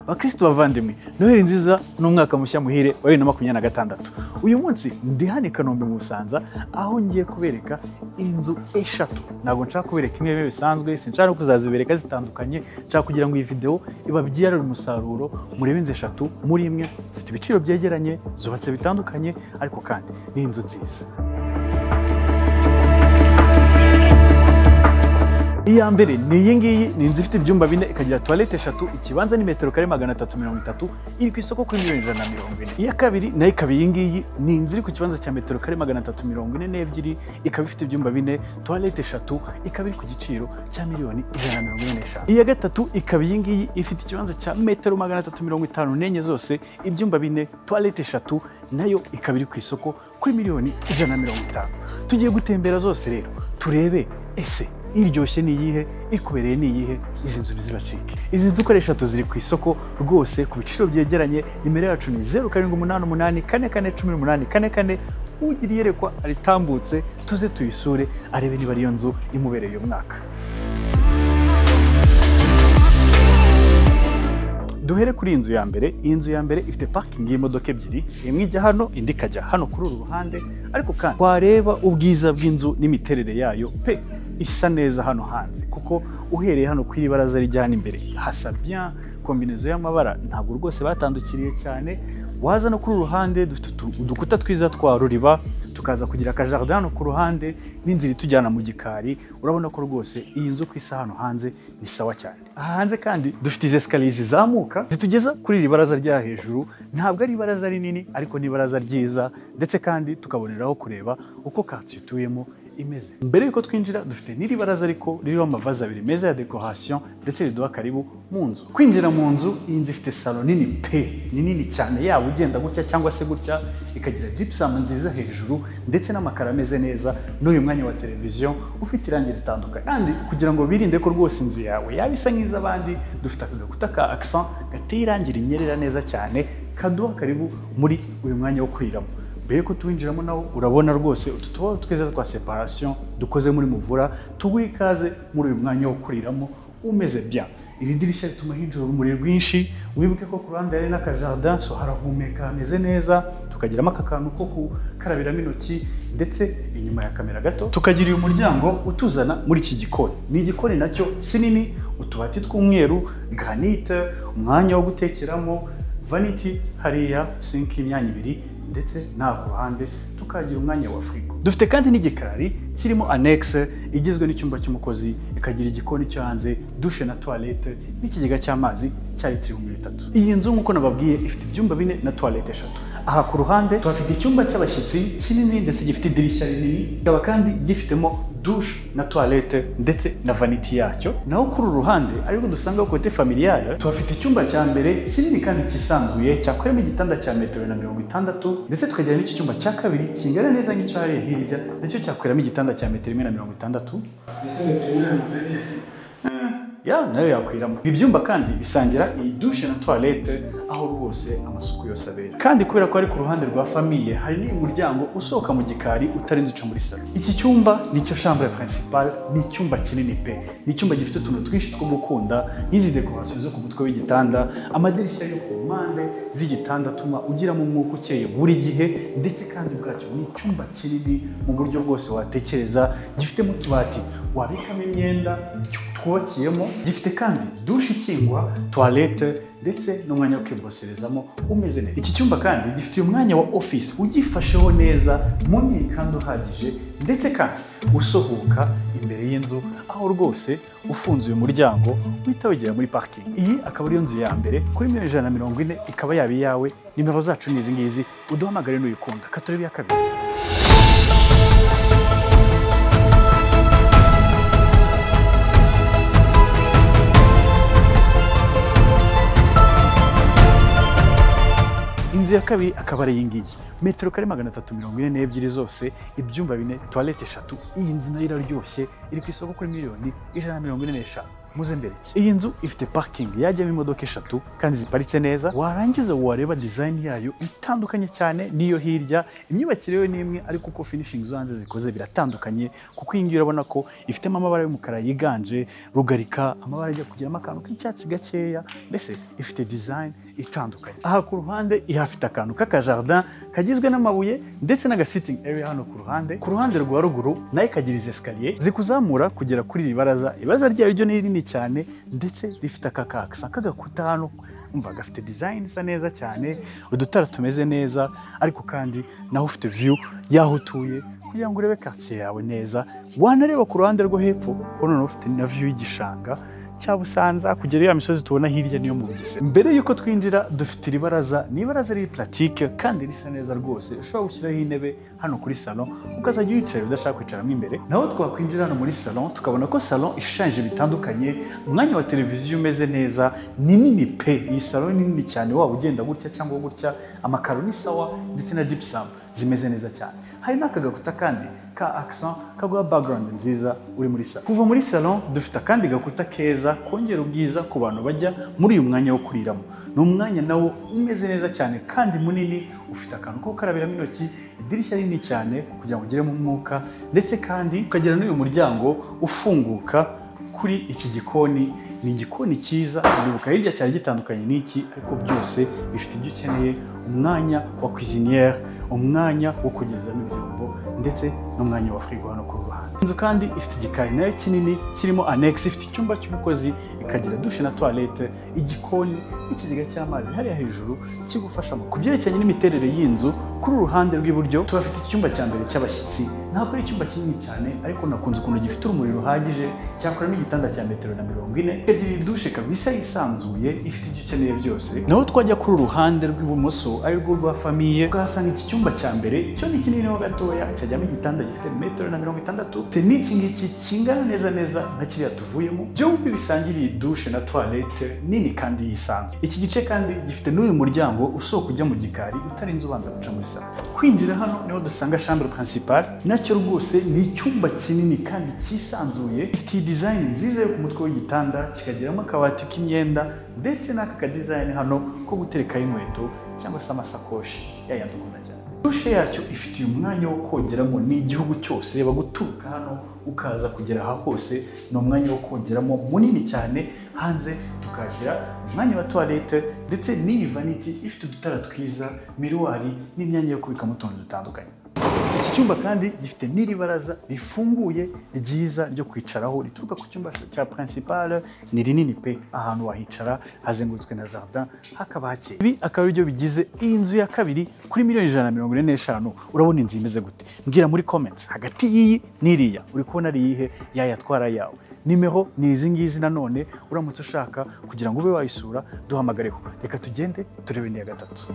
Bakristo bavandimwe, Noheli nziza n'umwaka mushya muhire wa 2026. Uyu munsi ndi hano i Kanombe mu Busanza, aho ngiye kubereka inzu eshatu. Ntabwo nshaka kubereka imwe bisanzwe, sinshaka no kuzazibereka zitandukanye, nshaka kugira ngo iyi video ibabyarire umusaruro. Murebe inzu eshatu muri imwe, zifite ibiciro byegeranye, zubatse bitandukanye, ariko kandi ni inzu nziza. Iya mbere ni iyi ngiyi, ni inzu ifite ibyumba bine, ikagira toilette eshatu, ikibanza ni metero kare 330, iri ku isoko kuri miliyoni 140. Iya kabiri nayo ikaba iyi ngiyi, ni inzu iri ku kibanza cya metero kare 342, ikaba ifite ibyumba bine, toilette eshatu, ikaba iri ku giciro cya miliyoni 145. Iya gatatu ikaba iyi ngiyi, ifite ikibanza cya metero 354 zose, ibyumba bine, toilette eshatu, nayo ikaba iri ku isoko kuri miliyoni 150. Tugiye gutembera zose rero turebe ese iryoshye ni iyihe, ikubereye ni iyihe, izi nzu ntizibacike. Izi nzu uko ari eshatu ziri ku isoko rwose ku biciro byegeranye. Nimero yacu ni 0788 44 18 44. Ugira iyerekwa aritambutse, tuze tuyisure arebe niba ariyo nzu imubereye uyu mwaka. Duhere kuri inzu ya mbere. Iyi nzu ya mbere ifite parking y'imodoka ebyiri, imwe ijya hano indi ikajya hano kuri uru ruhande, ariko kandi wareba ubwiza bw'inzu n'imiterere yayo pe, isa neza hano hanze, kuko uhereye hano kuri ibaraza rijyana imbere hasa bien, combinaison y'amabara ntabwo rwose batandukiriye cyane. Waza no kuri ruhande dufite udukuta twiza twa ruriba, tukaza kugira akajardin hano ku ruhande n'inzira itujyana mu gikari. Urabona ko rwose iyi nzu ku isa hano hanze ni sawa cyane. Aha hanze kandi dufite izi escaliers zizamuka zitugeza kuri iri baraza rya hejuru. Ntabwo ari ibaraza rinini ariko ni ibaraza ryiza, ndetse kandi tukaboneraho kureba uko quartier utuyemo imeze. Mbere yuko twinjira dufite n'iri baraza ariko ririho amavaze abiri meza ya decoration, ndetse riduha karibu mu nzu. Kwinjira mu nzu, iyi nzu ifite salon nini pe, ni nini cyane, yaba ugenda gutya cyangwa se gutya, ikagira gypsum nziza hejuru ndetse n'amakaro ameze neza, n'uyu mwanya wa televiziyo ufite irangi ritandukanye. Kandi kugira ngo birinde ko rwose inzu yawe yaba isa nk'iz'abandi, dufite aka gakuta ka accent gateye irangi rinyerera neza cyane, kaduha karibu muri uyu mwanya wo kuriramo. Mbere ko tuwinjiramo nawo urabona rwose utu tubaho twiza twa separation dukoze muri muvura, tuguha ikaze muri uyu mwanya wo kuriramo umeze bien. Iri dirishya rituma hinjira urumuri rwinshi. Wibuke ko ku ruhande hari n'akajardin, so harahumeka hameze neza, tukagiramo aka kantu ko gukarabiramo intoki, ndetse inyuma ya kamera gato tukagira uyu muryango utuzana muri iki gikoni. Ni igikoni nacyo kinini, utubati tw'umweru, granite, umwanya wo gutekeramo, vanity hariya, sink y'imyanya ibiri, ndetse n'aha ku ruhande tukagira umwanya wa frigo. Dufite kandi n'igikari kirimo annexe igizwe n'icyumba cy'umukozi, ikagira igikoni cyo hanze, douche na toilette, n'ikigega cy'amazi cya litiro 3000. Iyi nzu nk'uko nababwiye ifite ibyumba bine na toilette eshatu. Aha ku ruhande tuhafite icyumba cy'abashyitsi kinini ndetse gifite idirishya rinini, kikaba kandi gifitemo douche na toilette ndetse na vanity yacyo. Naho kuri uru ruhande ariko dusanga côté familiale, tuhafite icyumba cya mbere kinini kandi cyisanzuye cyakoremo igitanda cya metero na 60, ndetse tukagira n'iki cyumba cya kabiri kingana neza nk'icyo hariya hirya, nacyo cyakoramo igitanda cya metero 160. Ese metero 140 ya nayo yakwiramo. Ibyumba kandi bisangira iyi douche na toilette, aho rwose amasuku yose abera. Kandi kubera ko ari ku ruhande rwa famille, hari n'umuryango usohoka mu gikari utarinze uca muri salon. Iki cyumba nicyo chambre principale, ni icyumba kinini pe, ni icyumba gifite utuntu twinshi two gukunda, nk'izi decoration zo ku mutwe w'igitanda, amadirishya yo ku mpande z'igitanda atuma ugiramo umwuka ukeye buri gihe, ndetse kandi ubwacyo ni icyumba kinini mu buryo bwose watekereza, gifitemo utubati wabikamo imyenda twubakiyemo, gifite kandi douche ikingwa, toilette ndetse n'umwanya wo kwiboroserezamo umeze neza. Iki cyumba kandi gifite umwanya wa office ugifasheho neza, munini kandi uhagije, ndetse kandi usohoka imbere y'inzu, aho rwose ufunze uyu muryango uhita wigera muri parking. Iyi akaba ariyo nzu ya mbere kuri miliyoni 140, ikaba yaba iyawe. Nimero zacu ni izi ngizi, uduhamagare n'uyikunda. Katurebe iya kabiri. Inzu ya kabiri akaba ari iyi ngiyi, metero kare 342 zose, ibyumba bine, toilette eshatu. Iyi nzu nayo iraryoshye, iri ku isoko kuri miliyoni 145. Muze mbere iki. Iyi nzu ifite parking yajyamo imodoka 3 kandi ziparitse neza. Warangiza wareba design yayo itandukanye cyane niyo hirya. Imyubakire yo ni imwe ariko uko finishing zo hanze zikoze biratandukanye, kuko iyi ngiyi urabona ko ifitemo amabara y'umukara yiganje, rugarika, amabara ajya kugiramo akantu k'icyatsi gakeya, mbese ifite design itandukanye. Aha ku ruhande ihafite akantu k'akajardin kagizwe n'amabuye ndetse n'aga sitting area hano ku ruhande. Ku ruhande rwa ruguru nayo ikagira izi escalier zikuzamura kugera kuri iri baraza. Ibaraza ryayo ryo ni rinini cyane ndetse rifite aka kaksa k'agakuta hano, umva gafite design isa neza cyane, udutara tumeze neza, ariko kandi naho ufite view y'aho utuye kugira ngo urebe quartier yawe neza. Wanareba ku ruhande rwo hepfo ho noneho ufite na view y'igishanga cya Busanza kugera ya misozi tubona hirya niyo mu Bugesera. Mbere yuko twinjira dufite iri baraza, ni ibaraza riri pratique kandi risa neza rwose. Ushobora gushyiraho intebe hano kuri salon ukazajya wicaye udashaka kwicaramo imbere. Naho twakwinjira hano muri salon tukabona ko salon ishushanyije bitandukanye, umwanya wa televiziyo umeze neza, ni nini pe. Iyi salon ni nini cyane, waba ugenda gutya cyangwa gutya, amakaro ni sawa ndetse na gypsum zimeze neza cyane. Hari n'aka gakuta kandi ka accent kaguha background nziza uri muri salon. Kuva muri salon dufite akandi gakuta keza kongera ubwiza ku bantu bajya muri uyu mwanya wo kuriramo. Ni umwanya nawo umeze neza cyane kandi munini, ufite akantu ko gukarabiramo intoki, idirishya rinini cyane kugira ngo ugeremo umwuka, ndetse kandi ukagira n'uyu muryango ufunguka kuri iki gikoni. Ni igikoni cyiza, uribuka hirya cyari gitandukanye n'iki, ariko byose bifite ibyo ukeneye: umwanya wa cuisinière, umwanya wo kugezamo ibyombo, ndetse n'umwanya wa frigo hano ku ruhande. Inzu kandi ifite igikari nayo kinini kirimo annexe, ifite icyumba cy'umukozi, ikagira douche na toilette, igikoni n'ikigega cy'amazi hariya hejuru kigufasha. Ku byerekeranye n'imiterere y'inzu, kuri uruhande rw'iburyo tuhafite icyumba cya mbere cy'abashyitsi. Ntabwo ari icyumba kinini cyane, ariko nakunze ukuntu gifite urumuri ruhagije, cyakoramo igitanda cya metero na 40, ikagira douche kabisa yisanzuye, ifite ibyo ukeneye byose. Naho twajya kuri uruhande rw'ibumoso ari rwo rwa famille, ukahasanga iki cyumba cya mbere, cyo ni kinini ho gatoya, cyajyamo igitanda gifite metero na 60, n'iki ngiki kingana neza neza nka kiriya tuvuyemo, byombi bisangiriye douche na toilette nini kandi yisanzuye. Iki gice kandi gifite n'uyu muryango usohoka ujya mu gikari utarinze ubanza guca muri salon. Kwinjira hano niho dusanga chambre principale, nacyo rwose ni icyumba kinini kandi cyisanzuye, gifite design nziza yo ku mutwe w'igitanda, kikagiramo akabati k'imyenda ndetse n'aka ka design hano ko guterekaho inkweto cyangwa se amasakoshi yayandi ukunda cyane. Dushe yacyo ifite uyu mwanya wo kogeramo, ni igihugu cyose, reba guturuka hano ukaza kugera aha hose ni umwanya wo kogeramo munini cyane. Hanze tukagira umwanya wa toilette ndetse n'iyi vanity ifite udutara twiza, miruwari n'imyanya yo kubikamo utuntu dutandukanye. Iki cyumba kandi gifite n'iri baraza rifunguye ryiza ryo kwicaraho rituruka ku cyumba cya principale, ni rinini pe, ahantu wahicara hazengurutswe na jardin hakaba hakeye. Ibi akaba aribyo bigize iyi nzu ya kabiri kuri miliyoni 145. Urabona inzu imeze gute? Mbwira muri comments hagati y'iyi n'iriya uri kubona ari iyihe yayatwara yawe. Nimero ni izi ngizi nanone, uramutse ushaka kugira ngo ube wayisura duhamagareho. Reka tugende turebe n'iya gatatu.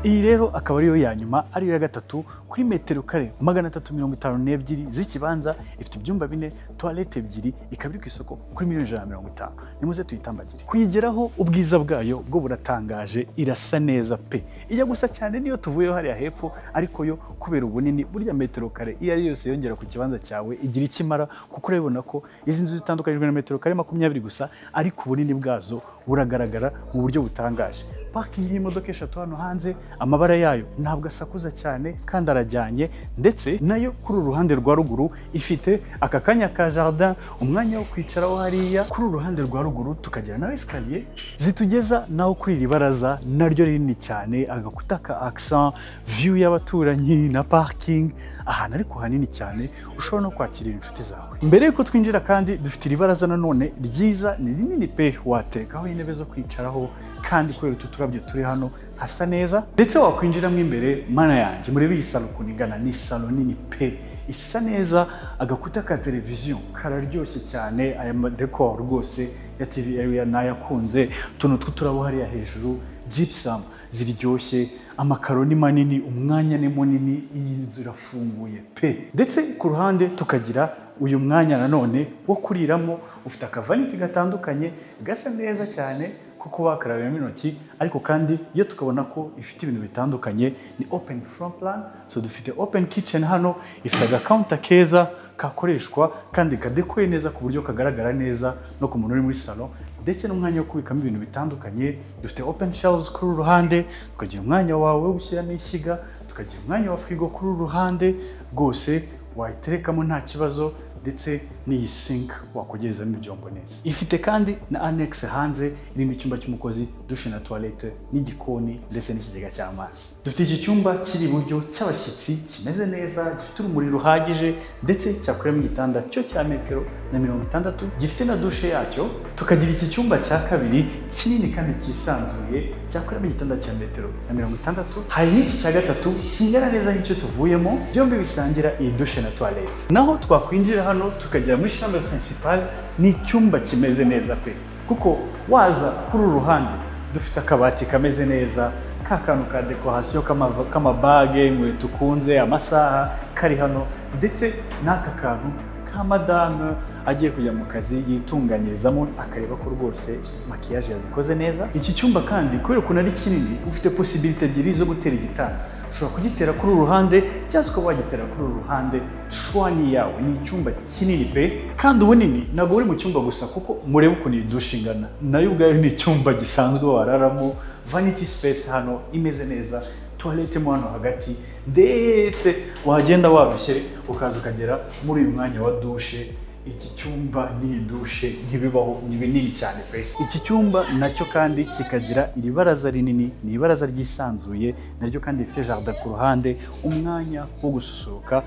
Iyi rero akaba ariyo ya nyuma, ariyo ya gatatu, kuri metero kare 352 z'ikibanza, ifite ibyumba 4, toilette 2, ikaba iri ku isoko kuri miliyoni 150. Nimuze tuyitambagire. Kuyigeraho ubwiza bwayo bwo buratangaje, irasa neza pe. Ijya gusa cyane niyo tuvuyeho hariya hepfo, ariko yo kubera ubunini, burya metero kare iyo ari yose yongera ku kibanza cyawe igira ikimara, kuko urabibona ko izi nzu zitandukanyijwe na metero kare 20 gusa, ariko ubunini bwazo buragaragara mu buryo butangaje. Parking y'imodoka 3 hano hanze, amabara yayo ntabwo asakuza cyane kandi arajyanye, ndetse nayo kuri uruhande rwa ruguru ifite aka kanya ka jardin, umwanya wo kwicaraho hariya. Kuri uruhande rwa ruguru tukagira na escalier zitugeza naho kuri iri baraza naryo rinini cyane, agakuta ka accent, view y'abaturanyi na parking, ahantu ariko hanini cyane ushobora no kwakirira inshuti zawe. Mbere yuko twinjira kandi dufite iri baraza nanone ryiza, ni rinini pe, watekaho intebe zo kwicaraho, kandi kubera utu turabyo turi hano hasa neza. Ndetse wakwinjiramo imbere, mana yanjye, murebe iyi salo ukuntu ingana, ni salo nini pe, isa neza, agakuta ka televiziyo kararyoshye cyane, aya decor rwose ya TV area nayakunze, utuntu tw'uturabo hariya hejuru, gypsum ziryoshye, amakaro ni manini, umwanya ni munini, iyi nzu irafunguye pe. Ndetse ku ruhande tukagira uyu mwanya nanone wo kuriramo, ufite akavaniti gatandukanye gasa neza cyane, kuko bakarabiramo intoki, ariko kandi iyo tukabona ko ifite ibintu bitandukanye. Ni open floor plan, so dufite open kitchen hano, ifite agacounter keza kakoreshwa kandi kadekoye neza ku buryo kagaragara neza no ku muntu uri muri salon, ndetse n'umwanya wo kubikamo ibintu bitandukanye. Dufite open shelves kuri uru ruhande, tukagira umwanya wawe wo gushyiramo ishyiga, tukagira umwanya wa frigo kuri uru ruhande, rwose wayiterekamo nta kibazo, ndetse n'iyi sink wakogerezamo ibyombo neza. Ifite kandi na annexe hanze irimo icyumba cy'umukozi, douche na toilette, n'igikoni ndetse n'ikigega cy'amazi. Dufite iki cyumba kiri iburyo cy'abashyitsi kimeze neza, gifite urumuri ruhagije, ndetse cyakoreramo igitanda cyo cya metero na 60, gifite na douche yacyo. Tukagira iki cyumba cya kabiri kinini kandi cyisanzuye cyakoreramo igitanda cya metero na 60. Hari n'iki cya gatatu kingana neza nk'icyo tuvuyemo, byombi bisangira iyi douche na toilette. Naho twakwinjira hano tukagera muri chambre principale, ni icyumba kimeze neza pe, kuko waza kuri uru ruhande dufite akabati kameze neza, ka kantu ka décoration k'amabage, inkweto ukunze, amasaha kari hano, ndetse n'aka kantu ka madame agiye kujya mu kazi yitunganyirizamo, akareba ko rwose maquillage yazikoze neza. Iki cyumba kandi, kubera ukuntu ari kinini, ufite possibilité ebyiri zo gutera igitanda: ushobora kugitera kuri uru ruhande cyangwa se ukaba wagitera kuri uru ruhande, choix ni iyawe. Ni icyumba kinini pe, kandi ubunini ntabwo buri mu cyumba gusa, kuko murebe ukuntu iyi douche ingana, nayo ubwayo ni icyumba gisanzwe wararamo. Vanity space hano imeze neza, toilette mo hano hagati, ndetse wagenda warushye ukaza ukagera muri uyu mwanya wa douche. Iki cyumba ni douche ntibibaho, ni binini cyane pe. Iki cyumba nacyo kandi kikagira iri baraza rinini, ni ibaraza ryisanzuye naryo kandi rifite jardin ku ruhande, umwanya wo gususuruka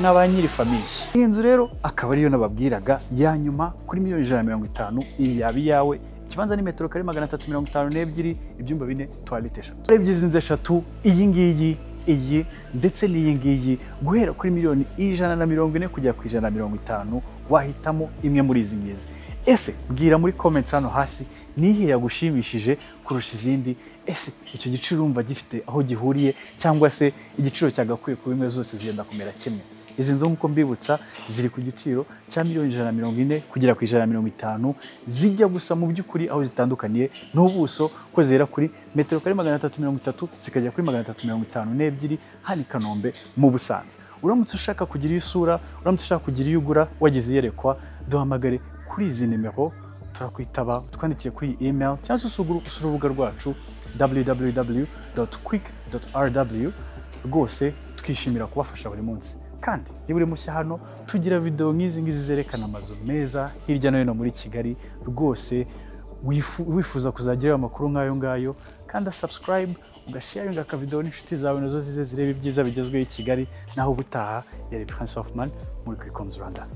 na ba nyiri famille. Iyi nzu rero akaba ariyo nababwiraga ya nyuma kuri miliyoni 150. Iyi yaba iyawe. Ikibanza ni metero kare 352, ibyumba bine, toilette eshatu. Urebye izi nzu eshatu, iyi ngiyi, iyi ndetse n'iyi ngiyi, guhera kuri miliyoni 140 kugera ku 150, wahitamo imwe muri izi ngizi. Ese bwira muri comments hano hasi, nihe yagushimishije kurusha izindi? Ese icyo giciro urumva gifite aho gihuriye, cyangwa se igiciro cyagakwiye kuba imwe, zose zigenda kumera kimwe? Izi nzu, nk'uko mbibutsa, ziri ku giciro cya miliyoni 140 kugera ku 150. Zijya gusa mu by'ukuri, aho zitandukaniye n'ubuso, ko zihera kuri metero kare 330 zikajya kuri 352, hano i Kanombe mu Busanza. Uramutse ushaka kugira iyo usura, uramutse ushaka kugira iyo ugura, wagize iyerekwa, duhamagare kuri izi nimero turakwitaba, twandikire kuri iyi email cyangwa se usure urubuga rwacu www.quick.rw. Rwose twishimira kubafasha buri munsi. Kandi niba uri mushya hano, tugira video nk'izi ngizi zerekana amazu meza hirya no hino muri Kigali. Rwose wifuza kuzagira amakuru nk'ayo ngayo, kanda subscribe, ugasharinga akavideo n'inshuti zawe, nazo zize zireba ibyiza bigezweho i Kigali. Naho ubutaha, yari Prince Hoffman muri Quick Homes Rwanda.